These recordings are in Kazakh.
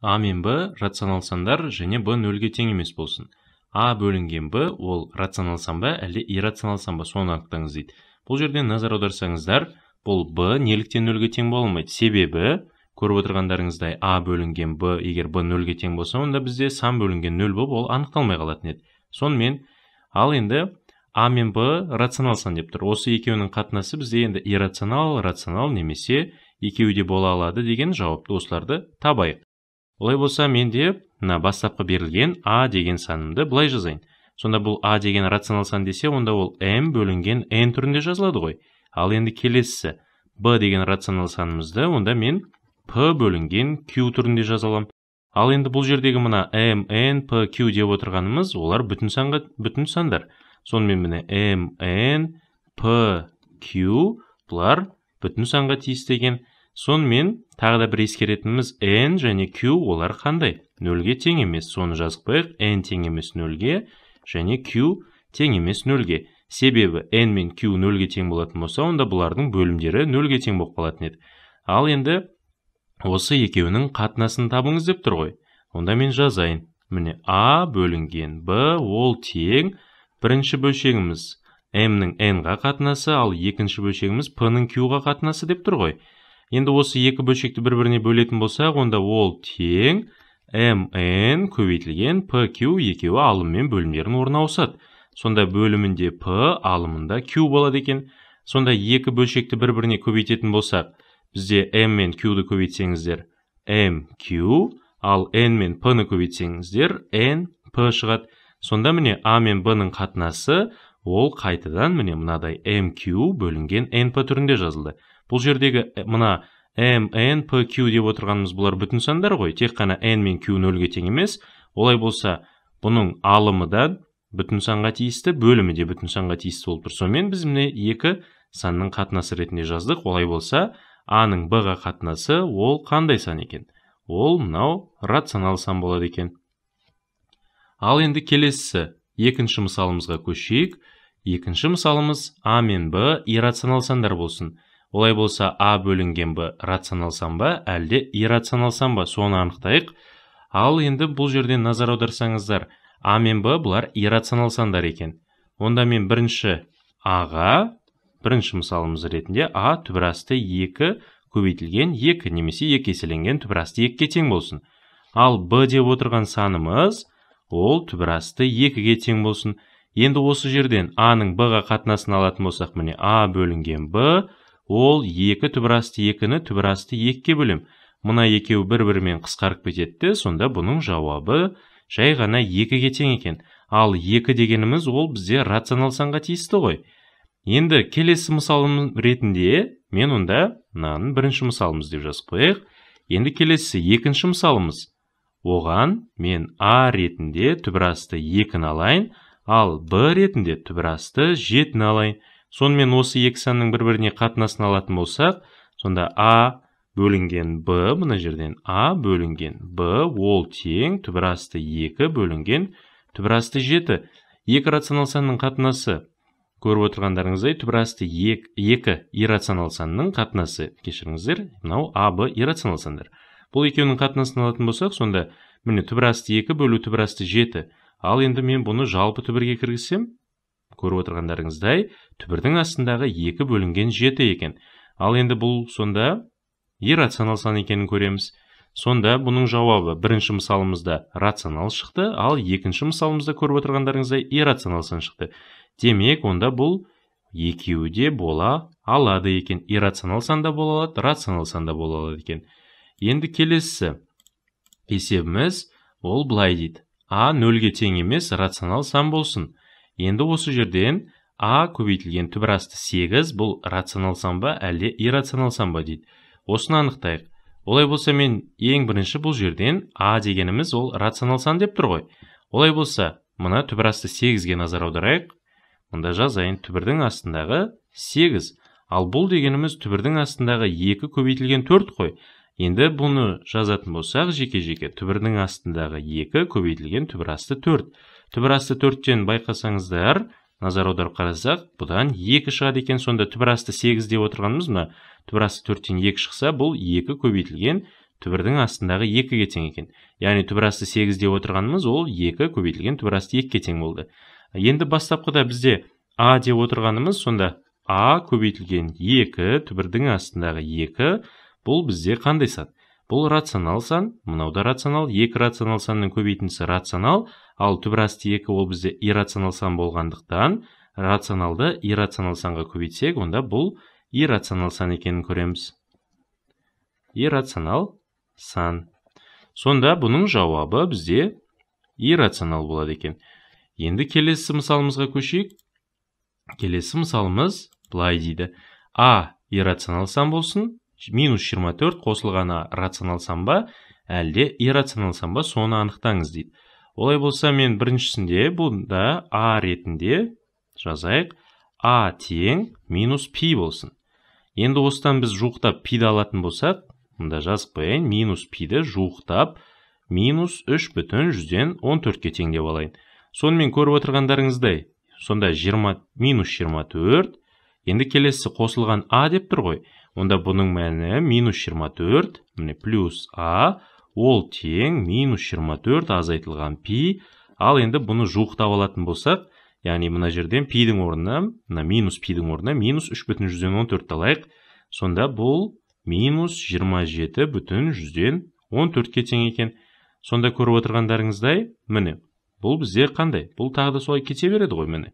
А мен Б рационал сандар және Б нөлге тең емес болсын. А бөлінген Б ол рационал сан ба, әлде иррационал сан ба, соны анықтаңыз дейді. Бұл жерден назар аударсаңыздар, бұл Б неліктен нөлге тең бола алмайды? Себебі көріп отырғандарыңыздай, А бөлінген Б, егер Б нөлге тең болса, онда бізде сан бөлінген нөл болып, ол анықталмай қалатын еді. Сонымен, ал енді А мен Б рационал сан деп тұр. Осы екеуінің қатынасы бізде енді иррационал, рационал немесе екеуі де бола алады деген жауапты осыларды табайық. Олай болса, мен де мына бастапқы берілген А деген санымды былай жазайын. Сонда бұл А деген рационал сан десе, онда ол М бөлінген N түрінде жазылады ғой. Ал енді келесісі Б деген рационал санымызды онда мен П бөлінген Q түрінде жаза аламын. Ал енді бұл жердегі мына М, N, П, Q деп отырғанымыз, олар бүтін санға, бүтін сандар. Сонымен міне М, N, П, Q бұлар бүтін санға тиісті екен. Сонымен тағы да бір ескеретініміз, N және Q олар қандай? Нөлге тең емес. Соны жазып қояйық. N тең емес нөлге және Q тең емес нөлге. Себебі N мен Q нөлге тең болатын болса, онда бұлардың бөлімдері нөлге тең болып қалатын еді. Ал енді осы екеуінің қатынасын табыңыз деп тұр ғой. Онда мен жазайын. Міне А бөлінген Б ол тең бірінші бөлшегіміз М-нің N-ға қатынасы, ал екінші бөлшегіміз П-ның Q-ға қатынасы деп тұр ғой. Енді осы екі бөлшекті бір-біріне бөлетін болсақ, онда ол тең МН көбейтілген PQ, екеуі алым мен бөлімдерін орнына ауысады. Сонда бөлімінде П, алымында Q болады екен. Сонда екі бөлшекті бір-біріне көбейтетін болсақ, бізде М мен Q-ды көбейтсеңіздер MQ, ал N мен P-ны көбейтсеңіздер NP шығады. Сонда міне А мен Б-ның қатынасы ол қайтадан міне мынадай MQ бөлінген NP түрінде жазылды. Бұл жердегі мына M, N, P, Q деп отырғанымыз бұлар бүтін сандар ғой. Тек қана N мен Q нөлге тең емес. Олай болса, бұның алымы да бүтін санға тиісті, бөлімі де бүтін санға тиісті болып тұр. Сонымен біз міне екі санның қатынасы ретінде жаздық. Олай болса, А-ның Б-ға қатынасы ол қандай сан екен? Ол мынау рационал сан болады екен. Ал енді келесісі екінші мысалымызға көшейік. Екінші мысалымыз А мен Б иррационал сандар болсын. Олай болса, А бөлінген Б рационал сан ба, әлде иррационал сан ба, соны анықтайық. Ал енді бұл жерден назар аударсаңыздар, А мен Б бұлар иррационал сандар екен. Онда мен бірінші А-ға, бірінші мысалымыз ретінде А түбір асты 2 көбейтілген 2 немесе 2 еселенген түбір асты 2-ге тең болсын. Ал Б деп отырған санымыз ол түбір асты 2-ге тең болсын. Енді осы жерден А-ның Б-ға қатынасын алатын болсақ, міне А бөлінген Б ол 2 түбір асты 2-ні түбір асты 2-ге бөлем. Мына екеуі бір-бірімен қысқарып кетеді, сонда бұның жауабы жай ғана 2-ге тең екен. Ал 2 дегеніміз ол бізде рационал санға тиісті ғой. Енді келесі мысалым ретінде мен онда мынаны бірінші мысалымыз деп жазып қояйық. Енді келесі екінші мысалымыз. Оған мен А ретінде түбір асты 2-ні алайын, ал Б ретінде түбір асты 7-ні алайын. Сонымен осы екі санның бір-біріне қатынасын алатын болсақ, сонда А бөлінген Б, мына жерден А бөлінген Б, ол тең түбір асты 2 бөлінген түбір асты 7. Екі рационал санның қатынасы, көріп отырғандарыңыздай, түбір асты 2 иррационал санның қатынасы, кешіріңіздер, мынау А, Б иррационал сандар. Бұл екеуінің қатынасын алатын болсақ, сонда міне түбір асты 2 бөлу түбір асты 7. Ал енді мен бұны жалпы түбірге кіргізсем, көріп отырғандарыңыздай, түбірдің астындағы 2 бөлінген 7 екен. Ал енді бұл сонда иррационал сан екенін көреміз. Сонда бұның жауабы бірінші мысалымызда рационал шықты, ал екінші мысалымызда көріп отырғандарыңыздай иррационал сан шықты. Демек, онда бұл екеуі де бола алады екен. Иррационал сан да бола алады, рационал сан да бола алады екен. Енді келесісі есебіміз ол былай дейді. А нөлге тең емес рационал сан болсын. Енді осы жерден А көбейтілген түбір асты 8 бұл рационал сан ба, әлде иррационал сан ба дейді. Осыны анықтайық. Олай болса, мен ең бірінші бұл жерден А дегеніміз ол рационал сан деп тұр ғой. Олай болса, мына түбір асты 8-ге назар аударайық. Мұнда жазайын түбірдің астындағы 8. Ал бұл дегеніміз түбірдің астындағы 2 көбейтілген 4 қой. Енді бұны жазатын болсақ, жеке-жеке түбірдің астындағы 2 көбейтілген түбір асты 4. Түбір асты 4-тен байқасаңыздар, назар аударып қарасақ, бұдан 2 шығады екен. Сонда түбір асты 8 деп отырғанымыз мына түбір асты 4-тен 2 шықса, бұл 2 көбейтілген түбірдің астындағы 2-ге тең екен. Яғни түбір асты 8 деп отырғанымыз ол 2 көбейтілген түбір асты 2-ге тең болды. Енді бастапқыда бізде а деп отырғанымыз сонда а көбейтілген 2 түбірдің астындағы 2, бұл бізде қандай сан? Бұл рационал сан, мынау да рационал, 2 рационал санның көбейтіндісі рационал, ал түбір асты 2 ол бізде иррационал сан болғандықтан рационалды иррационал санға көбейтсек, онда бұл иррационал сан екенін көреміз. Иррационал сан. Сонда бұның жауабы бізде иррационал болады екен. Енді келесі мысалымызға көшейік. Келесі мысалымыз былай дейді. А иррационал сан болсын, минус 24 қосылған а рационал сан ба, әлде иррационал сан ба, соны анықтаңыз дейді. Олай болса, мен біріншісінде бұнда а ретінде жазайық. А тең минус пи болсын. Енді осыдан біз жуықтап пиді алатын болсақ, мұнда жазып қояйын, минус пиді жуықтап минус 3,14-ке тең деп алайын. Сонымен көріп отырғандарыңыздай, сонда минус 24, енді келесі қосылған а деп тұр ғой. Онда бұның мәні минус 24, міне плюс а, ол тең минус 24 азайтылған пи. Ал енді бұны жуықтап алатын болсақ, яғни мына жерден пидің орнына, мына минус пидің орнына минус 3,14 алайық. Сонда бұл минус 27,14-ке тең екен. Сонда көріп отырғандарыңыздай, міне, бұл бізде қандай? Бұл тағы да солай кете береді ғой, міне.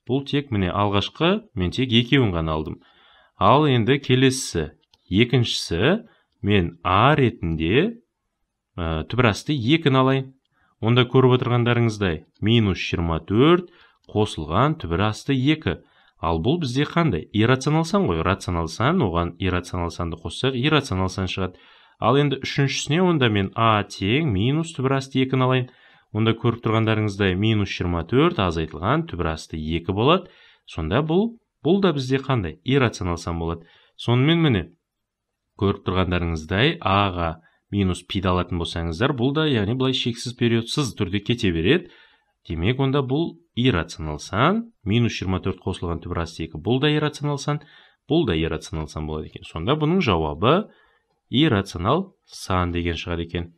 Бұл тек міне алғашқы, мен тек екеуін ғана алдым. Ал енді келесісі, екіншісі, мен а ретінде түбір асты 2-ні алайын. Онда көріп отырғандарыңыздай, минус 24 қосылған түбір асты 2. Ал бұл бізде қандай? Иррационал сан ғой. Рационал сан, оған иррационал санды қоссақ, иррационал сан шығады. Ал енді үшіншісіне онда мен а тең минус түбір асты 2-ні алайын. Онда көріп тұрғандарыңыздай, минус 24 азайтылған түбір асты 2 болады. Сонда бұл да бізде қандай? Иррационал сан болады. Сонымен міне, көріп тұрғандарыңыздай, а-ға минус пиді алатын болсаңыздар, бұл да яғни былай шексіз периодсыз түрде кете береді. Демек, онда бұл иррационал сан, минус 24 қосылған түбір асты 2, бұл да иррационал сан, бұл да иррационал сан болады екен. Сонда бұның жауабы иррационал сан деген шығады екен.